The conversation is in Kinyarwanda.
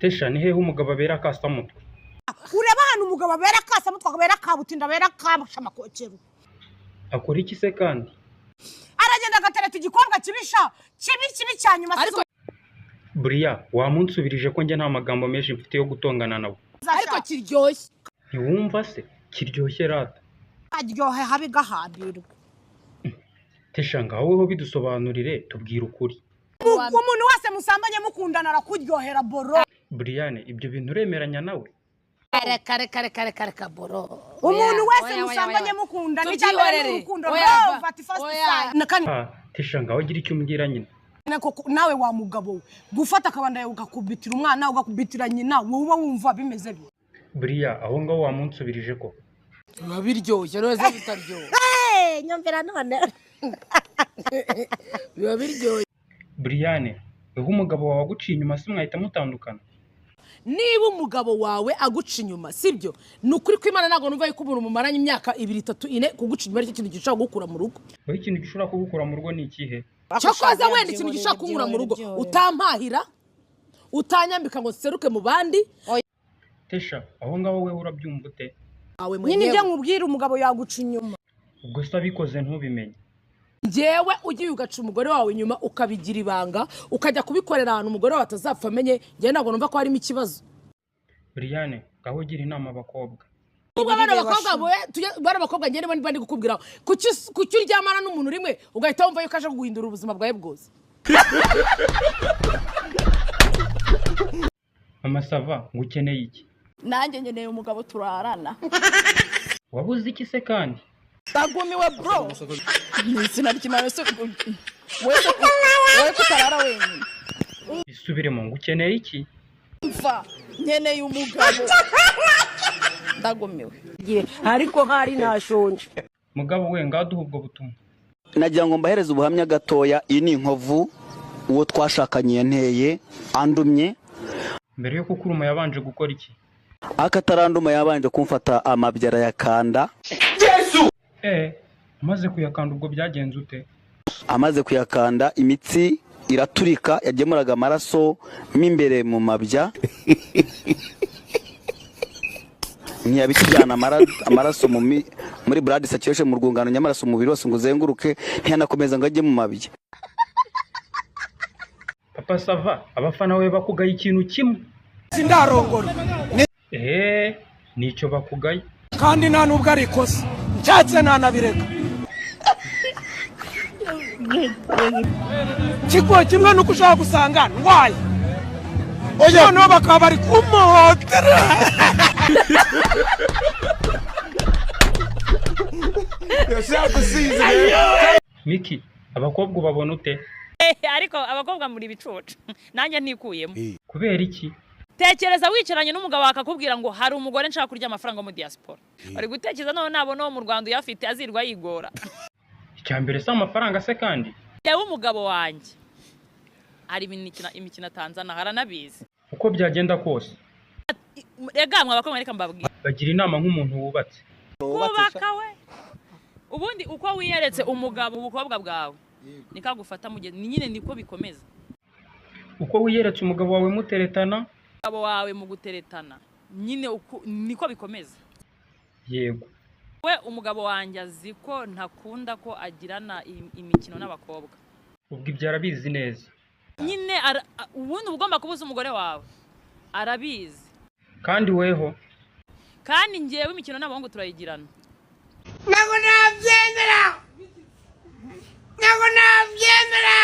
Tesha, ni hehe umugabo abera akasamutwe? Ureba ahantu umugabo abera akasamutwe, akabera kabutinda, abera kabashamakokero. Akora iki se kandi? Aragenda agatereta igikobwa kibisha, kibi kibi cya nyuma. Ariko Buriya wamunsubirije ko njye nta magambo menshi mfite yo gutongana nawe. Ariko kiryoshye. Ntiwumva se kiryoshye rata? Aryohe habe gahambirwa. Tesha, ngaho weho bidusobanurire, tubwire ukuri. Umuntu wese musambanye mukundana arakuryohera, bro. Buriyane, ibyo bintu uremeranya nawe? Reka, reka, reka, reka, reka, bro. Umuntu Oya, wese oya, oya, musambanye oya. mukundana, icya mbere ni Tubyihorere. urukundo. Oya, Love at first oya. sight. Na kandi Ah, Tesha, ngaho gira icyo umbwira nyine. koko nawe wa mugabo we, gufata akabanda yawe ugakubitira umwana, ugakubitira nyina, wowe uba wumva bimeze bite? Buriya aho ngaho wamunsubirije ko Biba biryoshye rero se bitaryoha? Nyumvira none. Biba biryoshye. Buriyane, weho umugabo wawe aguciye inyuma se mwahita mutandukana? Niba umugabo wawe aguca inyuma, sibyo? Ni ukuri kw'Imana, ntabwo numva yuko umuntu mumaranye imyaka 2, 3, 4 kuguca inyuma aricyo kintu gishobora kugukura mu rugo. Wowe ikintu gishobora kugukura mu rugo ni ikihe? Cyokoza wenda ikintu gishobora kunkura mu rugo, utampahira, utanyambika ngo nseruke mu bandi. Tesha, aho ngaho wewe urabyumva ute? Wawe Nyine ibyo mwenyewe. nkubwira, umugabo yaguca inyuma. Ubwo se abikoze ntubimenye? Njyewe ugiye ugaca umugore wawe inyuma, ukabigira ibanga, ukajya kubikorera ahantu umugore wawe atazapfa amenye, njyewe ntabwo numva ko harimo ikibazo. Buriyane, ngaho gira inama abakobwa. Ubwo bano bakobwa bano bakobwa, njyewe niba ndi kukubwira, kuki uryamana n'umuntu rimwe ugahita wumva yuko aje guhindura ubuzima bwawe bwose? Mama Sava, ngo ukeneye iki? Nanjye nkeneye umugabo turarana. Wabuze iki se kandi? Ndagumiwe, bro, ni izina ry'Imana se wese wowe kutarara wenyine. Bisubiremo, ngo ukeneye iki? Mva, nkeneye umugabo, ndagumiwe. Ariko hari ntashonje. Mugabo we, ngaho duha ubwo butumwa. Nagira ngo mbahereze ubuhamya gatoya. Iyi ni inkovu uwo twashakanye yanteye andumye. Mbere yo kukuruma yabanje gukora iki? Akataranduma yabanje kumfata amabya arayakanda. Amaze kuyakanda ubwo byagenze ute? Amaze kuyakanda, imitsi iraturika yagemuraga amaraso mo imbere mu mabya, ntiyabikijyana amaraso muri blood circulation, mu rwungano nyamaraso, umubiri wose ngo uzenguruke, ntiyanakomeza ngo ajye mu mabya. Papa Sava, abafana we bakugaye ikintu kimwe. Sindarongora. Nicyo bakugaye. Kandi nta nubwo ari ikosa, nshatse ntanabireka. Kigo kimwe nuko ushobora gusanga ndwaye, noneho bakaba bari kumuhotera. Miki, abakobwa ubabona ute? Ariko abakobwa muri ibicucu, nanjye ntikuyemo. Kubera iki? Tekereza wicaranye n'umugabo akakubwira ngo hari umugore nshaka kurya amafaranga mu diaspora, bari gutekereza none nabona uwo mu Rwanda uyafite azirwa yigora. Icya mbere si amafaranga se kandi? Yewe, umugabo wanjye hari imikino atanzana, haranabizi. Uko byagenda kose. Rega mwe abakobwa, reka mbabwire. Bagira inama nk'umuntu wubatse. Kubaka we, ubundi uko wiyeretse umugabo ubukobwa bwawe niko agufata mu gihe nyine niko bikomeza. Uko wiyeretse umugabo wawe muteretana. Umugabo wawe mu guteretana nyine niko bikomeza. Yego. We umugabo wanjye azi ko ntakunda ko agirana imikino n'abakobwa. Ubwo ibyo arabizi neza. Nyine ubundi uba ugomba kubuza umugore wawe, arabizi. Kandi weho? Kandi njyewe imikino n'abahungu turayigirana. Ntabwo nabyemera, ntabwo nabyemera.